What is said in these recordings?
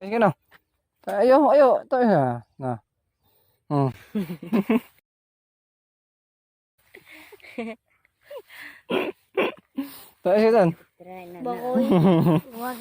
Sige na. Ayo, ayo, tayo ha. Na. Tayo siya tan. Bakoy. Wag.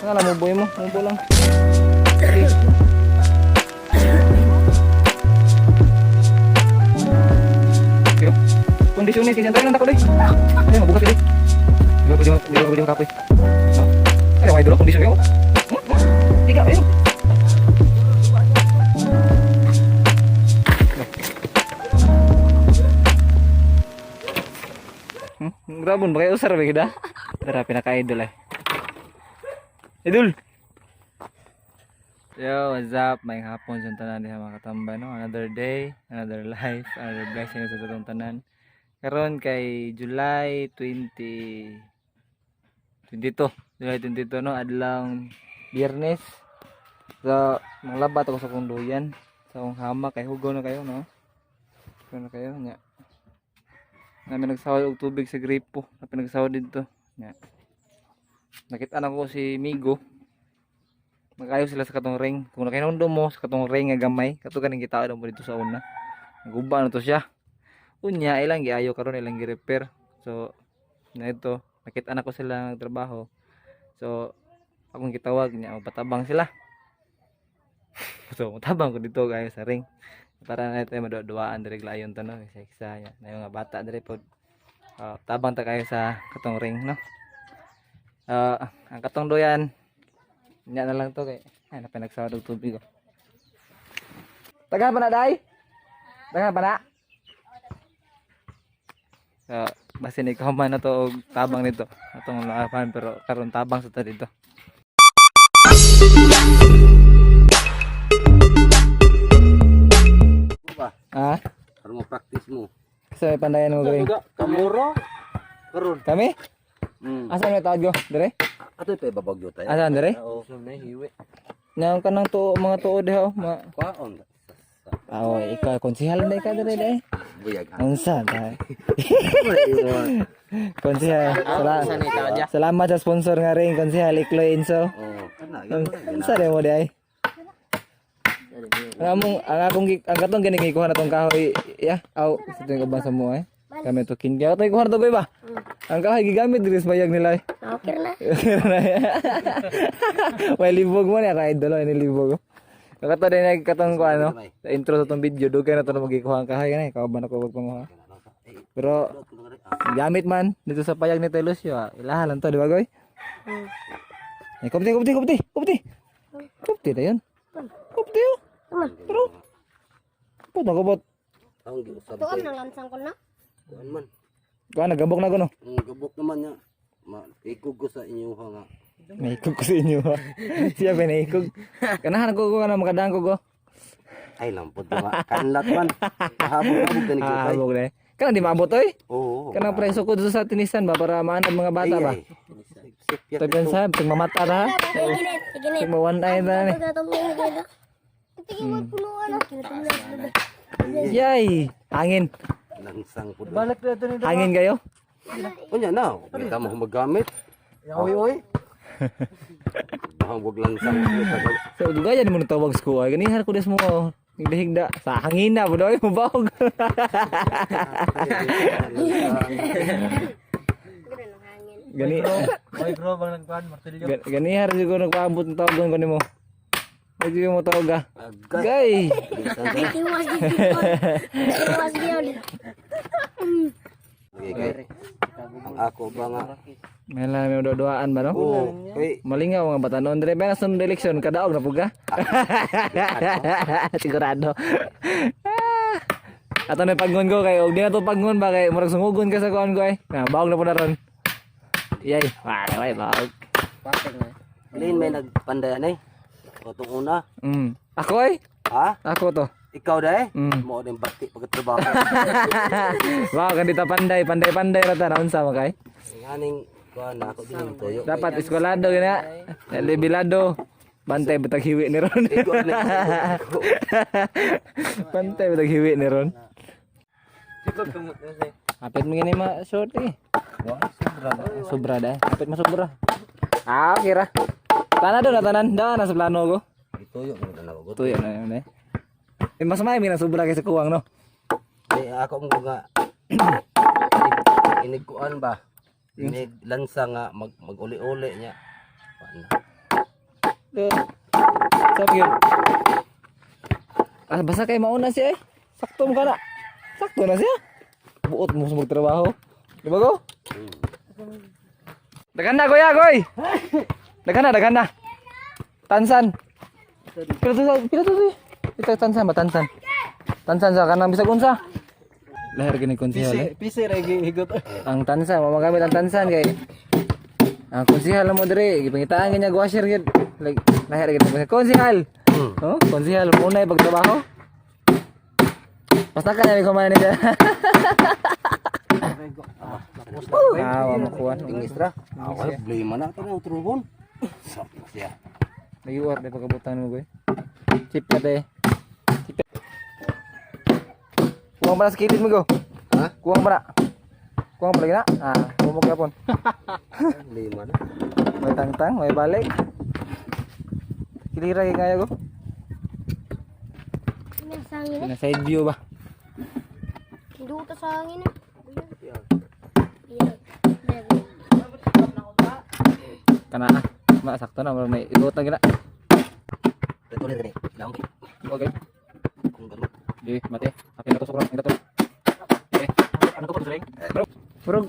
Nga lang, muboy mo. Mubo lang. Okay. Kondisyonis kasi tayo lang tako deh. Ay, mabugat deh. Di ba pwede di ba pwede makapoy. No. Ay, may dulo kondisyon kayo. Tiga, ayun. Grabon ba kayo usar ba gida? Tara pinaka-idol eh. Idol. Yo, what's up? May hapon sa tanan diha mga katambay no. Another day, another life, another blessing sa atong tanan. Karon kay July 20 22, July 22 no, adlong Biyernes. So, manglabat ako sa akong duyan, sa akong hama kay hugaw na kayo no. Hugaw na kayo nya. Namin nagsawad og tubig sa gripo, na pinagsawad dito. Nya. Nakita na ko si Migo. Magayo sila sa katong ring. Kung nakahinundo mo sa katong ring nga gamay, kato kaning kita mo dito sa una. Naguba na to siya. Unya ilang giayo karon ilang gi-repair. So na ito, nakita na ko sila nagtrabaho. So akong gitawag niya, patabang sila. So mutabang ko dito kayo sa ring. Para na tayo maduwa-duwaan diri layon to no, isa isa niya. Na yung mga bata diri pod. Tabang ta kayo sa katong ring no. Ang katong duyan nya na lang to kay ay napinagsawad og tubig oh. Taga pa na day? Taga pa na? So, basin ikaw man na to og tabang nito. Atong laapan pero karon tabang sa ta dito. Ba? Ah, Karon mo practice mo. kasi may pandayan mo gawin. Kamuro. Karon. Kami? Mm. Asa may tawag ko? Dire? Ato pa babagyo tayo. Asa dire? Oo. Nang kanang tuo mga tuo diha oh, mga Kwaon. Ah, oh, ikaw konsihal na ikaw dire day. Buyag ha. Unsa ta? Konsihal. Salamat sa sponsor nga rin konsihal Ikloy Inso. Oh, kana Unsa rin mo day? Ang among ang akong ang katong gani gikuha na tong kahoy ya. Aw, sa tuwing uban sa mo eh. Kami to kin. Kaya to ikuha na to ba? Ang kahoy gigamit diri sa bayag nila. Eh. Okay na. May libog mo niya ka idol ini libog. Kato din ay katong ko ano, sa intro sa tong video dugay na to na magikuha ang kahoy kanay, kauban ako wag panguha. Pero gamit man dito sa payag ni Telusio, ah. Ilahan lang to, di ba goy? Eh, kupti, kupti, kupti, kupti. Kupti na yun. Kupti oh. Pero, kupot na kupot. Ang giusab. Tuon na lansang ko na. Kuan man. Kuha, nagabok na ko no. Ang gabok naman niya. Ma ikog ko sa inyo ha nga. Naikog ko sa inyo ha. Siya pa naikog. Kanahan ko ko na makadaan ko ko. Ay lampod nga kanlat man. Habog-habog gani ko Ah, kay. habog na eh. Kanang di maabot oy. Oo. Kanang preso ko sa tinisan ba para maanad mga bata ba. Tagan sa pag mamata ta ha. Iginit, iginit. Pag mawan ay ta ni. Yay! Hangin. Langsang po. Hangin kayo? Unya na, kita mo magamit. Oy oy. Wag langsang. So dugayan mo tawag sa kuha. Ganihan ko des mo oh. Higda sa hangin na budoy mo bahog. Gani. Micro bang nagkuhan martilyo. Ganihan jud ko nagpaabot ng tawagon ko nimo. Wag jud mo tawag ah. Agay. Gay. Tiwas gyud. Tiwas gyud. Okay, ang ako ba nga? May lang may duaan ba no? Oo. Kay Malingaw mga bata noon dire ba sa eleksyon kadaog na puga. Sigurado. Ah. Ato na paggon ko kay og di na to paggon ba kay murag sungugon ka sa kuan ko ay. Na baog na po na ron. Yay, wala way baog. Lin may nagpandayan eh. Katong una. Ako ay? Ha? Ako to. Ikaw dai? Mm. Mao din bati pagtrabaho. Wow, kandita panday, panday-panday ra ta naunsa man kay. Nganing kuan na ako din ang toyo. Dapat eskwalado gina. Lebilado. Bantay batag hiwi ni ron. Igo na. Igo. Bantay batag hiwi ni ron. Apit mo gini ma short eh. Wa sobra na. Sobra da. Apit mo sobra. Ah, okay ra. Tanan do na tanan. Da na sa plano ko. Ituyo mo na ako. Tuyo na yun eh. Eh, mas may na sobra kaysa kuwang no. Di ako mo nga inig kuan ba? Inig lansa nga mag maguli-uli niya. Kuan na. Eh, sabi yun. Ah, basta kay mauna siya eh. Sakto mo ka na. Sakto na siya. Buot mo sa magtrabaho. Di ba go? Daghan na kuya, goy. Daghan na, daghan na. Tansan. Pila to, pila to. Eh. Ito tansan ba tansan? Tansan sa kanang bisag unsa. Lahir gini konsehal eh. Pisi ra higot. Ang tansan, mamagamit ang tansan kay ang konsehal mo diri, gipangitaan kanya washer gid. Like lahir gid konsehal. Oh, konsehal mo na pagtrabaho. Basta ka na kumain nila. Ah, wa makuha. Ingis ra. Ako problema na ito na utrubon. Sa siya. Nag-iwar di pagkabutan mo goy. Chip ka te. Chip. Kuwang pa na sa kilid mo go. Ha? Kuwang pa na. Kuwang pa lagi na. Ah, bumok yapon. Problema na. May tangtang, may balik. Kilira kay kaya ko. Nasa hangin eh. Na side view ba? Hindi ko ta sa hangin eh. Yeah. Kana ah. Ma sakto na murag may igot na gina. Ito rin rin. Laong kay. Okay. Kung ganun. Di mati. Apil na tusok ron, ito. Eh, ano to tusok? Bro. Bro.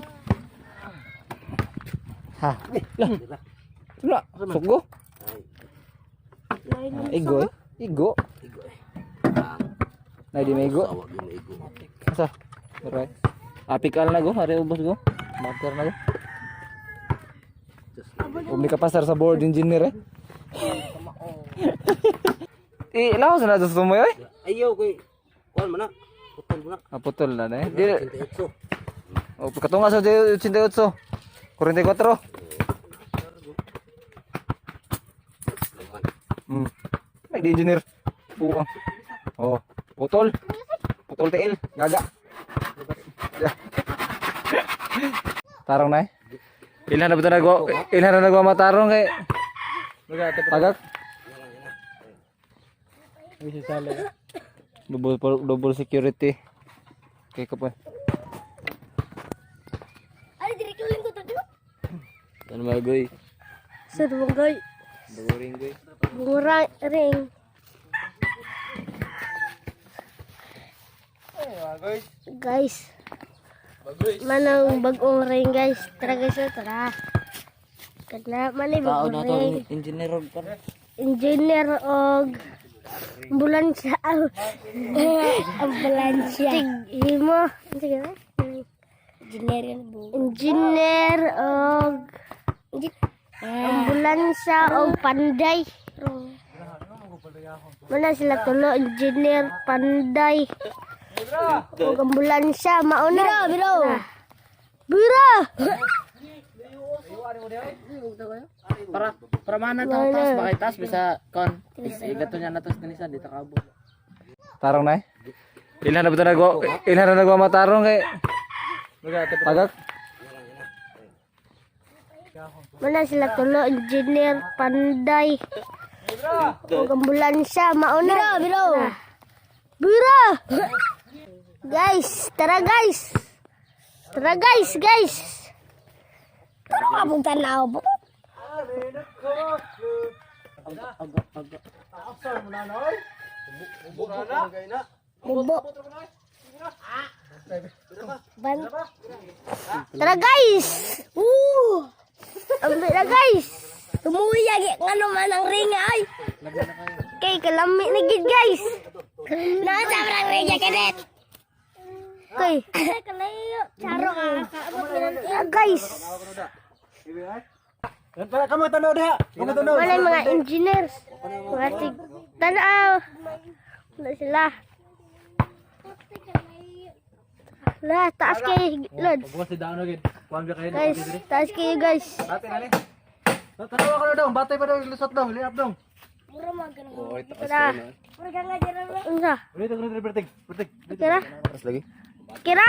Ha. Lah. Wala. Suggo. Ay, Ah, igo eh. Igo. igo eh. Ang Na di may igo. sawa gyud mo igo. Asa? Right. Apikal na go, ari ubos go. Marker na go. Diyos. Umi ka pasar sa board engineer eh. Eh, laos na sa sumoy oy. Ayaw kay kuan man na. Putol mo na. Ah, putol na na eh. Di, 88. oh, katunga sa 88. 44. Laman. May di engineer. Buang. Oh, putol. Putol tiil. Gaga. Tarong na eh. Ilan na ba ito nagwa? Ilan na nagwa matarong kay? Tagak. Double double security. Okay ka pa. Ay, diri ko lang ko to. Ano magoy? Sir Bunggoy. Bagoring goy. Bungura ring. Guys. Manang bagong ring guys. Tara guys, oh, tara. Kana manay bagong ring. Engineer pa. Engineer og ambulansya. Ambulansya. Himo. Sige na. Engineer Engineer og ambulansya og panday. Mana sila tulo engineer panday. Og ambulansya mauna. Biro, biro. Biro. Para para mana ta taas ba kay taas bisa kon. Igato niya na taas kanisa dito ka abot. Tarong na eh. Ilan na ba ito nagwa? Ilan na nagwa matarong kay? Tagak. Mana sila tulo engineer panday. Og ambulansya mauna. Biro, biro. Biro. Guys, tara guys. Tara guys, guys. Tara ka pong tanaw po. Bubo. Ban. Tara guys. Woo! Ambil na guys. Tumuwi yagi ngano man ang ringa ay. Kay kalami na gid guys. Nasa ang ringa kadet. Kay. Kalayo charo ka kaabot na guys. Para kamo tanaw diha. Kamo tanaw. Wala yung mga engineers. Mga tig tanaw. Wala sila. La, taas kay Lods. Bukas si Dano gid. Kuan ba kayo? Guys, taas kayo, guys. Ate na ni. Tanawa ko na dong, batay pa dong, lusot dong, liap dong. Tara. Unsa? Ulit ako na bertig, bertig. Kira? Tapos lagi. Kira?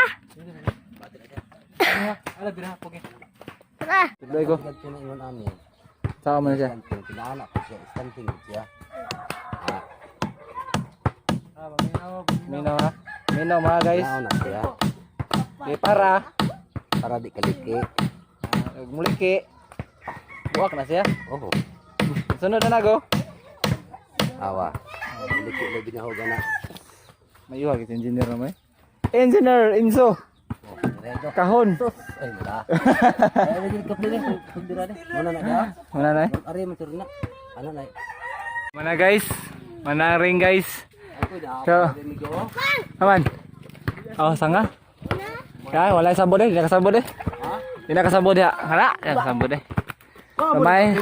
Ala dira pogi. Tara. Tudloy ko. Kadto na ingon amin. Saka man siya. Standing pinaana ko siya, standing siya. Minaw ha. Minaw mga guys. Naon na siya Di para. Para di kaliki. Ug muliki. Buwak na siya. Oh, Sunod na nago. awa. Liki lagi na hoga na. May iwag ito engineer naman eh. Engineer Inso. Oh, redo. Kahon. Ay, wala. Ay, lagi kape ni. Kundira ni. Muna na ka. Mana na eh. Ari man na. Ano na? Mana guys. Mana ring guys. Ako da. So. Aman. Oh, sanga. Ya, wala sabod eh, di nakasabod eh. Di nakasabod ya. Hala, di nakasabod eh. Kamay.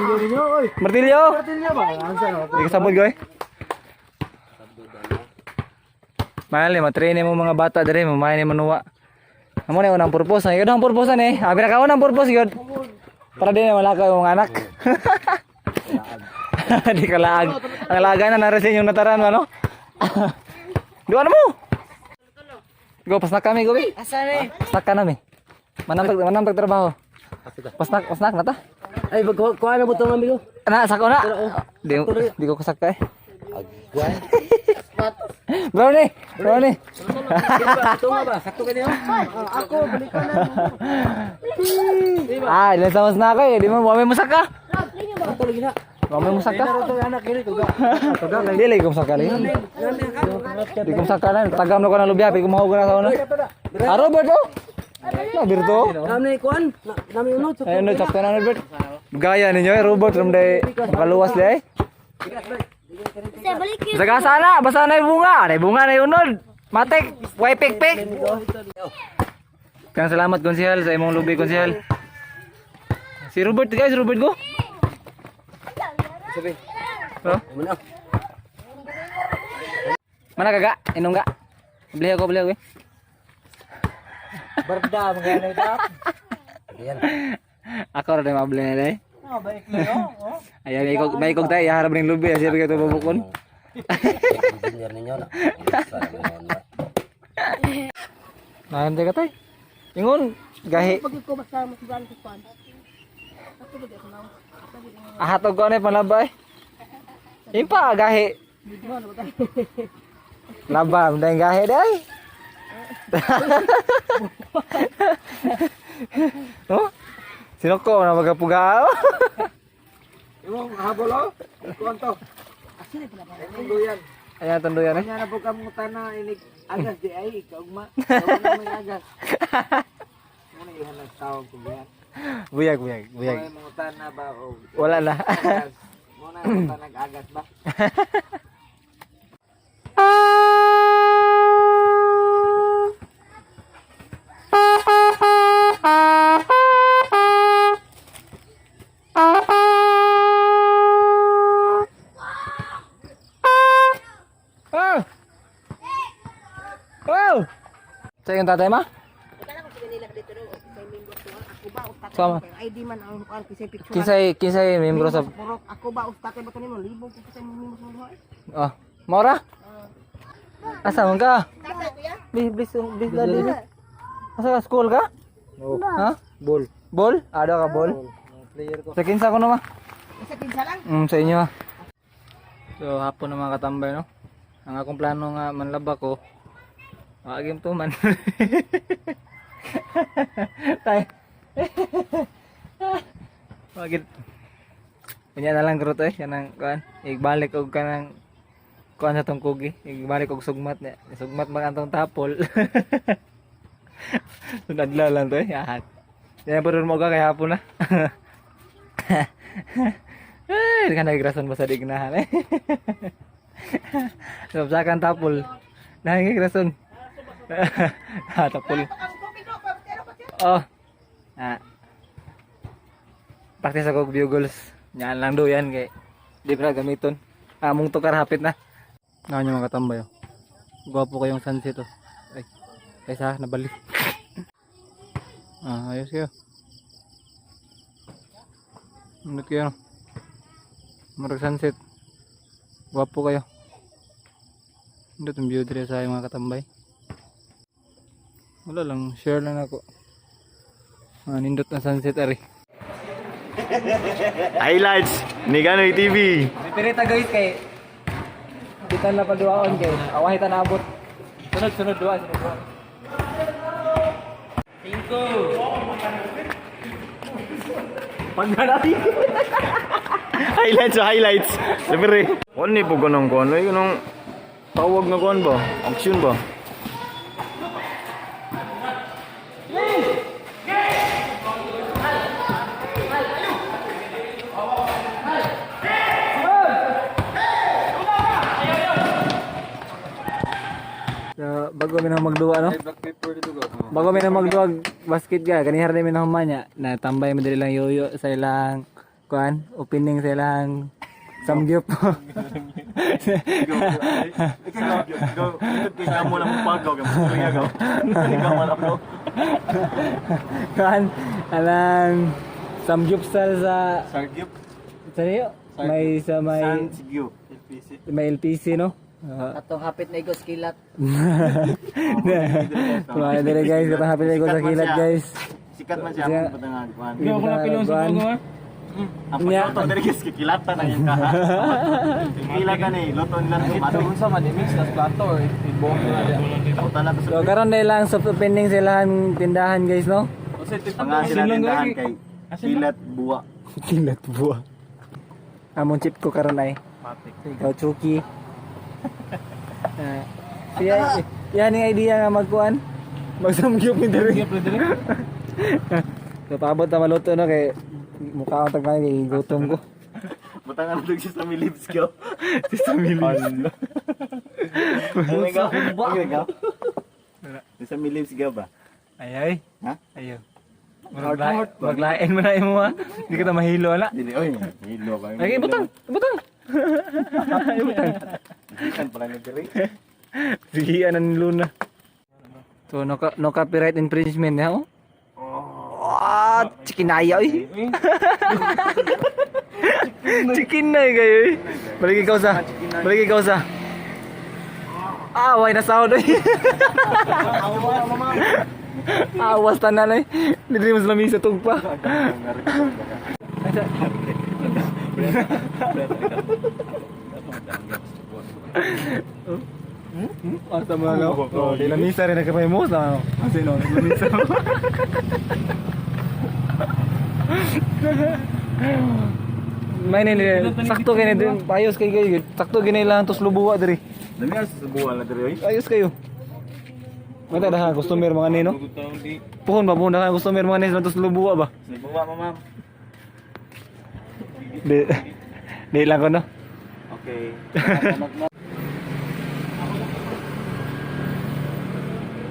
Martilyo. Martilyo ba? Ansa na? Di kasabod ko eh. Mahal eh, matrain mo mga bata dire, mamahay ni manuwa. Amo na unang purpose, ay unang purpose ani. Abi na ka unang purpose gyud. Para di na wala ka mga anak. Di ka laag. Ang laga na narasin yung nataran ano? Duan mo. Go, pasnak kami, go. Asa ni? Pasnak ka nami. Manam tag trabaho. Pasnak, pasnak na ta. Ay, kuha na butong amigo. Na, sako na. Di, di ko kasakay. Agwan. Brownie, brownie. Ito nga ba? Sakto ka niyo? Ako balik ko na. Ah, ilan sa mas na ako eh. Di mo, wame mo saka. Sakto lagi na. Wame mo saka. Ito anak kini tuga. Di lagi kong saka lagi. Di kong saka na. Tagam na ko ng lubya. Di ko mahog na sa una. Ah, Robert oh. Na, Berto. Nami kuan, nami unod. Ayun no, sakto na Robert. Gaya ninyo eh, Robert. Ramday, makaluwas di eh. Balik Basta ka sana, basta na yung bunga. Na yung bunga na yung unod. Matik, way pik pik. Kang salamat konsehal sa imong lubi konsehal. Si Robert guys, Robert go. Sabi. Oh. Muna. Mana kaga? Inong ga? Beli ako, beli ako eh. Barda mga ano ito. Ayan. Ako ra mabeli na eh. Ah, baik lo. Oh. Ayan, may ikog, may ikog tayo. Iharap ning lubi. Siya kayo bubukon. Engineer ninyo na. Nahante ka tay. Ingon, gahi. Ahatog ko na panlaba eh. Impa, gahi. Laba, mending gahi day. Oh? Sino ko na magapuga? Imong habol oh. Kuan to. Tunduyan. Ayan, tunduyan eh. Kanya na po kamutan na inig agas di ay kaugma. Kaugma may agas. Muna ihan nagtawag ko ba? Buyag, buyag, buyag. May mangutan na ba o Wala na. agas. Muna mangutan nag-agas ba? Oh! Oh! Sa yung tatay ma? Sama. ID man ang kuan kasi picture. Kinsay kinsay membro sa Purok ako ba ustate ba kanimo libog ko kasi mimo sa duha. Oh, Maura? Asa man ka? Bis bis bis lali. Asa ka school ka? Ha? Bol. Bol? Ada ka bol? Player ko. Sa kinsa ko na ma? Sa kinsa lang. Sa inyo ah. So hapon na mga katambay no. Ang akong plano nga manlaba ko. Agim to man. Tay. Wagit. Kunya na lang gruto eh kanang kuan. Igbalik og kanang kuan sa tong kugi. Igbalik og sugmat niya. Sugmat man antong tapol. Sunadlaw lang to eh. Yahat. Yan po mo ka kay hapon na. Eh, di ka nagrason ba sa dignahan eh. Sabsakan tapol. Nagigrason. Ah, tapol. Oh. Ah. Practice ako og bugles. Yan lang do yan kay di pa na gamiton. Ah, mong tukar hapit na. Naan yung mga katambay oh. Gwapo kayong sunset oh. Guys ha, nabalik. Ah, ayos kayo. Nindot kayo, no? Murag sunset. Gwapo kayo. Nindot ang view diri sa mga katambay. Wala lang, share lang ako. Ah, nindot ang sunset ari. Highlights ni Ganoy TV. Pirita guys kay kita na paduaon kay awahi ta naabot. Sunod sunod duha, sunod duha. Highlights sa highlights. Siyempre. Ano ni po ganun kuan? Ay ganun tawag na kuan ba? Action ba? So, bago mi na magduwa, no? Bago mi na magduwa basket ga, kanihar ni mi na humanya na tambay mi diri lang yoyo sa ilang kuan, opening sa ilang samgyup. Kuan, alang samgyupsal sa Samgyup. Sa niyo? May sa may Samgyup. may LPC, no? Ah. Atong hapit na igos kilat. Kumain diri guys, katang happy ko sa kilat guys. Sikat man siya Siya. ang patangan kuan. Hindi ko na pilon sa bago. Ang pagluto diri guys kikilatan na yung kaha. Kikilatan eh, luto nila sa bato. Unsa man i-mix tas plato or ibuhok na diya. Tautan na to So sa karon na lang soft opening sa ilang tindahan guys, no? mga sila tindahan kay Kilat Buwa. Kilat buwa. Among chip ko karon ay. Ikaw Chucky. Ah, siya, yan yung idea nga magkuan. Magsamgyup ni diri. So paabot na maluto no kay mukha akong tagmay kay gutom ko. Butangan na si Sammy Lips ko. Si Sammy Lips. Ano ikaw? Ano ikaw? Si Sammy Lips ka ba? Ay ay. Ha? Ayo. Maglain mo na imo ha. Hindi ka na mahilo ala. Dili oy, hilo ka. Ay, butang, butang. Ibutang. Ikan pala ni diri. Sige, anan ni Luna. So, no, no copyright infringement na, oh. Ah, chikinaya, oy. Chicken na kayo, eh. Balik ikaw sa. Balik ikaw sa. Ah, way na sound, oy. Awas tanan, oy. Dili mo sa lamisa tugpa. Asa mo ano? Oh, di lamisa rin nagkamay mo sa ano. Kasi no, naglamisa. May nini, sakto kay ni ayos kay kayo. Sakto gini lang tos lubuwa diri. Dami sa buwa na diri oy. Ayos kayo. Mata dah customer mga nino. Puhon ba puhon na customer mga nino tos lubuwa ba? Sa buwa mo ma'am. Di di lang ko no. Okay.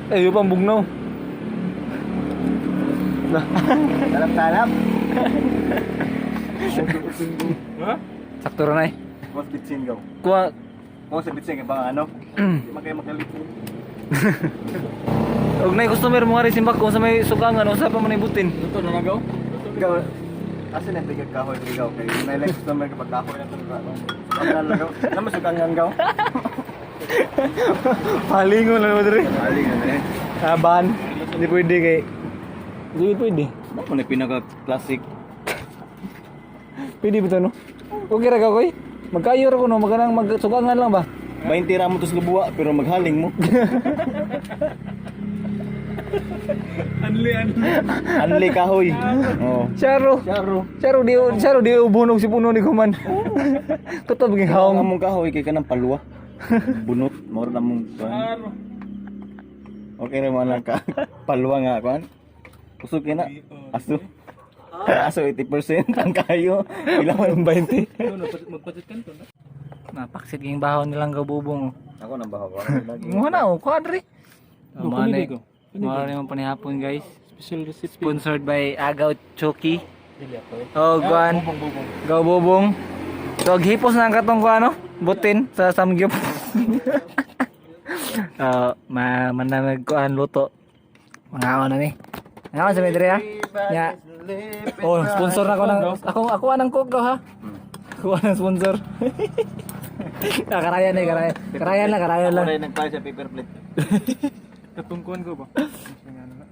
Eh, yung pang bugnaw. Nah, Talap-talap. sakto ra na eh. Mas bitsin gaw. Kuha Mo sa bitsin kay bang ano? Di man kayo makalitin. Og nay customer mo nga rin simbak kung sa may sukangan usa pa man ibutin. Luto na nagaw. Gaw. Asa na tigag kahoy diri gaw kay may like customer kapag kahoy na to gaw. Sukangan lang gaw. Naman sukangan gaw. Palingon lang mo diri. Ali nga eh. Aban. Hindi pwede kay hindi pwede. Mo na pinaka classic. Pwede ba ito no? Okay ra ka koy. Magkayo ra ko no, maganang magsukangan lang ba? 20 ra mo tos lubuwa pero maghaling mo. Anli anli. Anli kahoy. Oh. Charo. Charo. Charo di charo di ubunog si puno ni kuman. Katob Ang gihawng. among kahoy kay kanang palwa. Bunot mo ra namong kuan. Okay ra man lang ka. Palwa nga kuan. Kusog kay na. Aso. Aso 80% ang kayo. Ila man 20. Magpatit kanto na. Napaksit ging bahon nilang gabubong. Ako nang bahaw ko. Mo na oh, kuadri. Oh, kunin ko. Mao na yung panihapon guys. Special recipe. Sponsored by Agaw Choki. Dili ako eh. Oh, kuan. Bubong bubong. Gaw bubong. So, ghipos na ang katong ko ano, butin sa samgyup. Ma manamag kuan luto. Mangaon na ni. Mangaon sa medre ha. Ya. Oh, sponsor na ko ng ako ako anang cook ko ha. Ako anang sponsor. Ah, karayan na, karayan. Karayan lang, karayan lang. Ako rin nagpala sa paper plate. Katungkuan ko ba?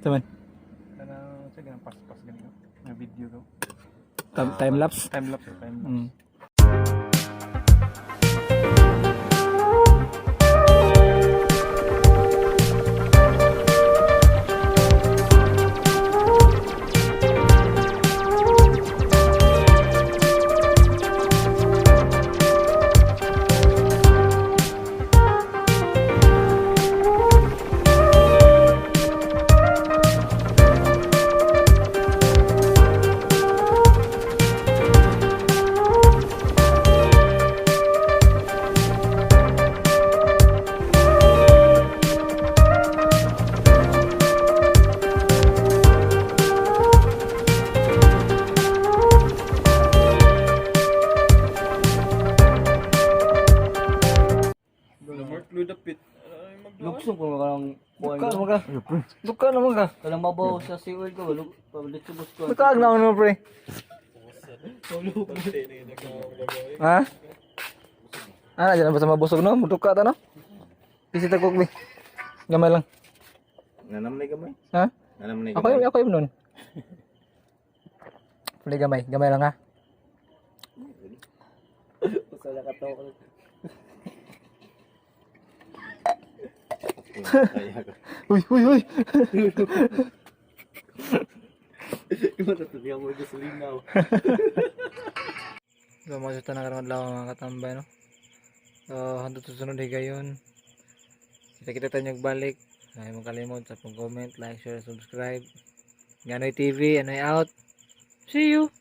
Saman. Kanang sa ganang paspas ganito. Na video ko. Time lapse. Time lapse, time lapse. Lugsong ko lang Duka naman ka. Duka naman ka. Walang mabaw sa SeaWorld ko, litsubos ko. Duka ang naon mo pre. Ha? Ah, dyan basta mabusog no? Muduka ta no? Bisita ko bi. Gamay lang. Nanamnay gamay. Ha? Nanamnay Ako gamay. yung ako yung nun. Puli gamay, gamay lang ha. Kaya ko. Uy, uy, uy. So mga suta na karon adlaw mga katambay no. So hantod susunod higayon. Kita-kita tayo balik. Ay mo kalimot sa pag-comment, like, share, subscribe. Ganoy TV, anoy out. See you.